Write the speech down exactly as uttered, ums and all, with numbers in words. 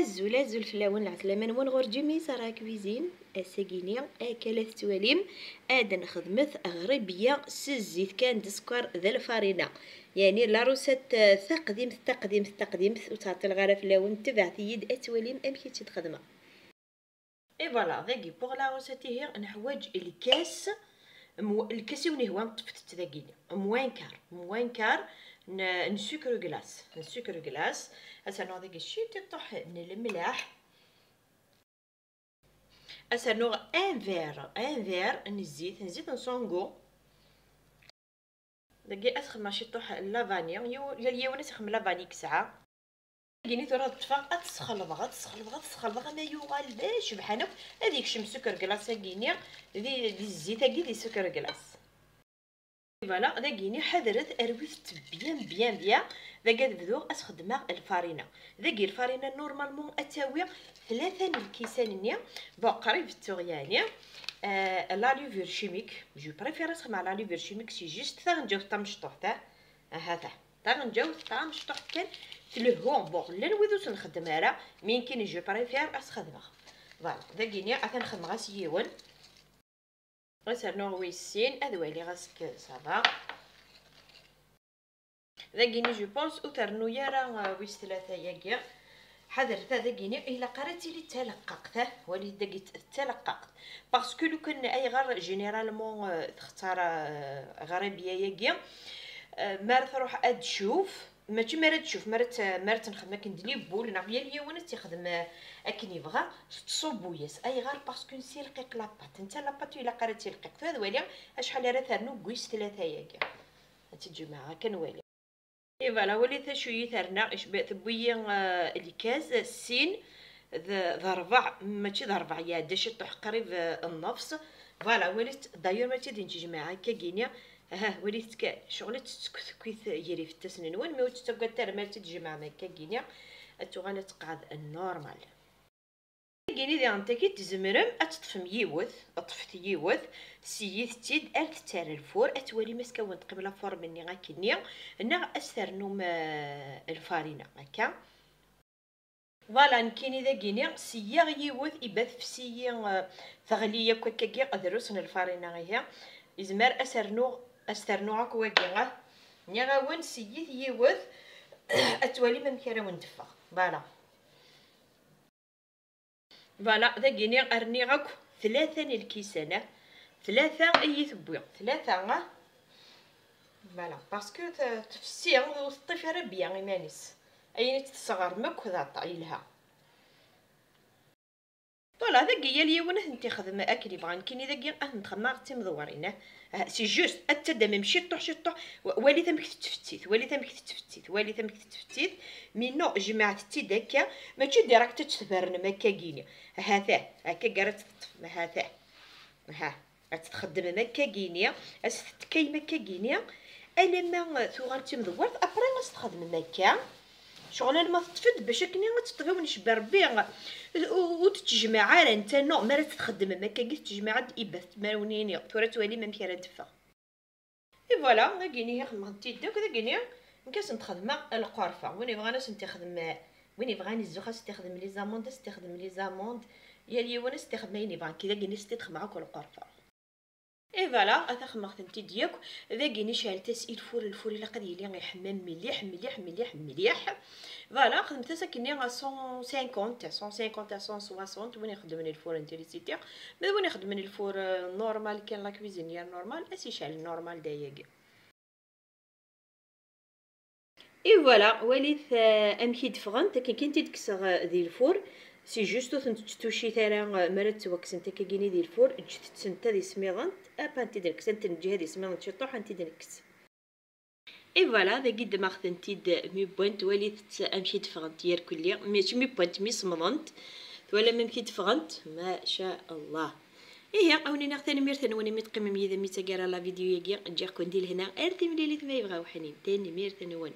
Azul, azul fell-awen, lɛeslama-nwen ɣur Jimmy Sarah Cuisine. Ass-agi-ni, akka la tettwalim, ad nxedmet ɣribya s zzit kan d sskeṛ d lfarina. Yeɛni la recette, eh, taqdimt, taqdimt, taqdimt, ur ttɛeṭṭileɣ ara fell-awen, tebɛet-iyi-d ad twalim amek i tt-id-xedmeɣ. Et voilà, dagi pour la recette ihi neḥwaǧ lkas, mw-, lkas-iw n ihwa n teftet dagi-ni, moins quart, moins quart n, n sucre glace, n sucre glace. Ad s-rnuɣ dagi ciṭiṭuḥ n lemlaḥ. Ad s-rnuɣ un verre, un verre n zzit, n zzit n Sango. Dagi ad xedmeɣ ciṭuḥ n la vanille, yiw-, yal yiwen ad s-ixdem la vanille i yesɛa. Dagini tura ad ṭṭfeɣ, ad t-sxelḍeɣ, ad t-sxelḍeɣ, ad t-sxelḍeɣ, ama yuɣal d acebḥan akk, ad yekcem sucre glace-agi-ni di, di zzit-agi, di sucre glace. Voilà, dagini ḥadret, rwit-tt bien, bien, bien. Dagi ad bduɣ ad s-xedmeɣ lfarina. Dagi lfarina, normalement, ad tawi tlata n lkisan-nni. Bon, qrib ttuɣ yeɛni. Euh, la levure chimique, je préfère ad s-xedmeɣ la levure chimique, c'est juste taɣenǧawt tamecṭuḥt, ah. Ahat, ah. Taɣenǧawt tamecṭuḥt kan, tlehhu. Bon, llan wid ur s-nxeddem ara, mais nekkini je préfère ad s-xedmeɣ. Voilà, dagini atan xedmeɣ-as yiwen. Ad s-rnuɣ wis sin, ad waliɣ amek ça va. Dagini, je pense, ur ternu ara, euh, wis tlata-yagi. Ḥadret, ah, dagini, ilaq ara ad tili d taleqqaqt, ah, walit dagi d taleqqaqt. Parce que lukan ayɣer, généralement, euh, textar, euh, ɣribya-yagi, euh, mi ara truḥ ad tcuf, mačči mi ara tcuf, mi ara tt-, mi ara tt-nxedem akken d les boules, neɣ yal yiwen ad tt-ixdem, euh, akken yebɣa, tettṣubbu-yas. Ayɣer? Parce que nessi lqiq la pâte. Netta la pâte ur ilaq ara ad tt-ilqiq. Tura ad wali acḥal ara ternu deg wis tlata-yagi. Ad tt-id-jemɛeɣ akka nwali. Et voilà, walit acu i terna, icb-, tewwi-yi, euh, lkaz, sin, d, d rbeɛ, mačči d rbeɛ, iɛedda ciṭuḥ, qrib, euh, nnefs. Voilà, walit, d'ailleurs, mačči d nettejmaɛ akka gini. Aha, walit kan, ccɣel ad tettektekwit gar ifassen-nwen, mi ur tettagad ara, ma ad tt-id-tjemɛem akka gini, ad tuɣal ad teqɛed normal. Tagini diɣen tagi tzemrem ad teṭṭfem yiwet, ṭṭfet yiwet, siyit-tt-id ar tettar lfur, ad twalim amek ara wen-teqqim la forme-nni akkenni, neɣ ad s-ternum, eh, lfarina, akka. Voilà, nekkini dagini, seyyaɣ yiwet, iba tefsi-yi, eh, teɣli akk akkagi, drus n lfarina ihi. Izmer ad s-rnuɣ, ad s-ternuɣ akk wagi, ah. Nniɣ-awen, seyit yiwet, ad twalim amek ara wen-teffeɣ. Voilà. Voilà, dagini rniɣ akk tlata n lkisan, ah. Tlata i yi-tewwi, tlata, ah. Voilà, parce que t-, tefsi, ur teṭṭif ara bien iman-is. Ayen i tt-tesɣerm akk d aṭa-, yelha. Voilà, dagi yal yiwen ad tent-ixdem akken yebɣa. Nekkini dagi ad tent-xedmeɣ d timdewwrin, ah. Ah, c'est juste, ad tadamem ciṭṭuḥ, ciṭṭuḥ. W-, walit amek tettfettit, walit amek tettfettit, walit amek tettfettit. Mais non, jemɛet-tt-id akka, mačči direct ad tt-tbernem akka gini. Hatah, akka ara tt-teṭṭfem, hatah. Aha, ad tt-txeddmem akka gini, ad s-tettkayem akka gini, alamma tuɣal d timdewwert, après ad s-txedmem akka. Ccɣel alma teṭṭef-d, bac akken ad teṭṭef, awen icebba Rebbi, ur, ur tettejmaɛ ara, netta, non, mi ara tt-txeddmem akkagi, tettejmaɛ-d, ibat, ma wen-ini, tura ad twalim amek ara d-teffeɣ. Et voilà, dagini i xedmeɣ-tent-id akk, dagini, nekk ad sent-xedmeɣ lqerfa. Win yebɣan ad sent-ixdem, win yebɣan izzux ad sent-ixdem les amandes, ad sent-ixdem les amandes, yal yiwen ad sent-ixdem ayen yebɣa, nekk dagini ad sent-ixdem akk lqerfa. Et voilà, ata xedmeɣ-tent-id yakk. Dagini ceɛlet-as i lfur, lfur ilaq ad yili iḥemmam mliḥ, mliḥ, mliḥ, mliḥ. Voilà, xedmet-as akkenni à cent cinquante, à cent cinquante, à cent soixante, win ixeddmen lfur n trisiti. Ma d win ixeddmen lfur, euh, normal kan, la cuisinière normale, ad s-yecɛel normal dayagi. Et voilà, walit, euh, amek i d-ffɣent, akken kan i d-kkseɣ, euh, di lfur. C'est juste ur tent-tttucit ara, euh, mi ara ttwaksent akkagini di lfur, ǧǧet-tent ad ismiḍent, apa ad tent-id-nekkes, ad tent-neǧǧ ad ismiḍent ciṭuḥ, ad tent-id-nekkes. Et voilà, dagi ddmeɣ-tent-id mi wwant, walit-tt amek i d-ffɣent yerkelli, mačči mi wwant, mi semḍent. Twalam amek i d-ffɣent? Ma sha Allah. Ihi, a wen-iniɣ tanemmirt-nwen imi teqqimem yid-i mi d taggara la vidéo-agi, ǧǧiɣ-ken di lehna, ar timlilit ma yebɣa uḥnin. Tanemmirt-nwen.